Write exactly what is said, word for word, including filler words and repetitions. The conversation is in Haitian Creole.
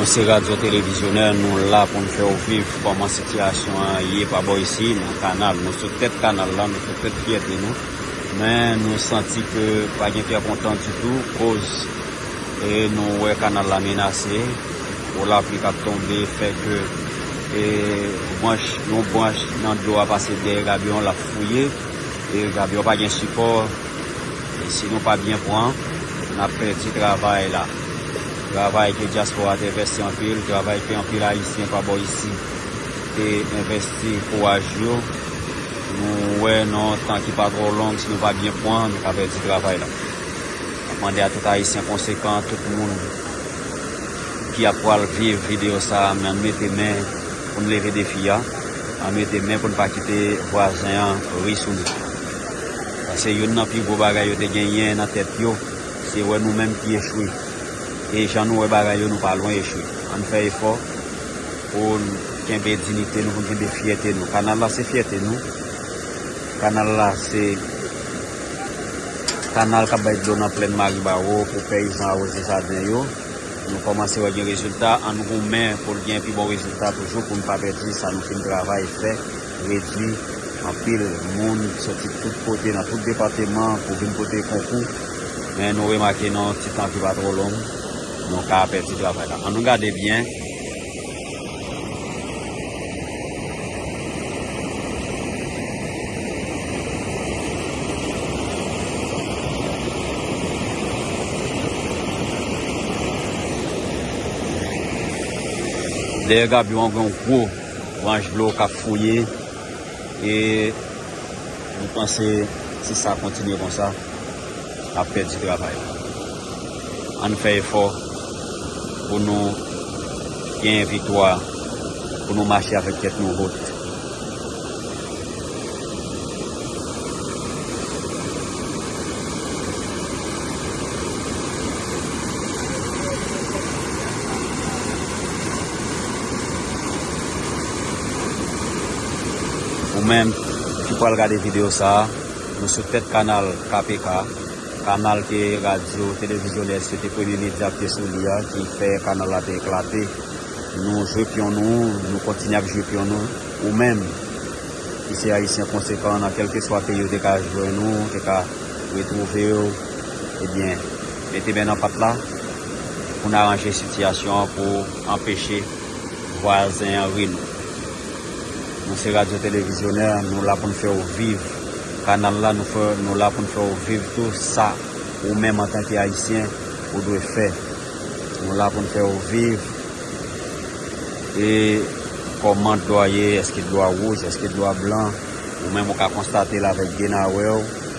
Nou se Radyo Televizyonè, nou la pou n fè w viv kòman sitiyasyon an ye pa bò isi, nan kanal. Nou sou tèt kanal la, nou sou tèt fyète nou. Men nou santi ke pa gen kè kontan ditou, koz, e, nou wè kanal la menase. Gwo lapli k ap tonbe fè ke, e, branch, yon branch nan dlo a pase dèyè gabyon, l ap fouye. E gabyon pa gen sipò. E si nou pa byen pran, n ap pèdi travay la. Travay ke dyaspora te envèsti anpil, travay ke anpil Ayisyen pa bò isi te envèsti kouraj yo. Nou wè nan yon tan ki pa twò long, si nou pa byen pran, nou ka pèdi travay la. N ap mande a tout Ayisyen konsekan, tout moun ki ap pral viv videyo sa a, men ann mete men pou n leve defi a. Ann mete men pou n pa kite vwazen an ri sou nou. Paske youn nan pi gwo bagay yo te genyen nan tèt yo, se wè nou menm ki echwe. E jan nou wè bagay yo, nou pa lwen echwe. Ann fè efò pou n kenbe diyite nou, pou n kenbe fyète nou. Kanal la se fyète nou. Kanal la se kanal k ap bay dlo nan plèn Maribawo pou peyizan awoze jaden yo. Nou kòmanse wè gen rezilta, ann goumen pou l gen pi bon rezilta toujou, pou n pa pèdi sa nou fin travay fè, redui anpil moun soti tout kote, nan tout depatman, pou vin pote konkou. Men nou remake nan yon ti tan ki pa twò long, nou ka pèdi travay la. Ann nou gade byen. Dèyè gabyon an, gen yon gwo branch dlo k ap fouye. E nou panse, si sa kontinye konsa, n ap pèdi travay la. Ann fè efò pou nou genyen viktwa, pou nou mache avèk tèt nou wot. Ou menm ki pral gade videyo sa a, nou sou tèt kanal K P K, kanal ke Radyo Televizyonè se te premye medya ki te sou li a, ki fè kanal la te eklate. Nou jwe pyon nou, nou kontinye ap jwe pyon nou. Ou menm ki se Ayisyen konsekan nan kèlkeswa peyi w te ka jwenn ou, te ka retwouve w, ebyen, mete men nan pat la pou n aranje sitiyasyon an pou anpeche vwazen an ri nou. Nou se Radyo Televizyonè, nou la pou n fè w viv. Kanal la, nou fè, nou la pou n fè w viv tou sa ou menm antanke Ayisyen ou dwe fè. Nou la pou n fè w viv. E kòman dlo a ye, èske dlo a wouj, èske dlo a blan, ou menm ou ka konstate l avèk de n a wè w.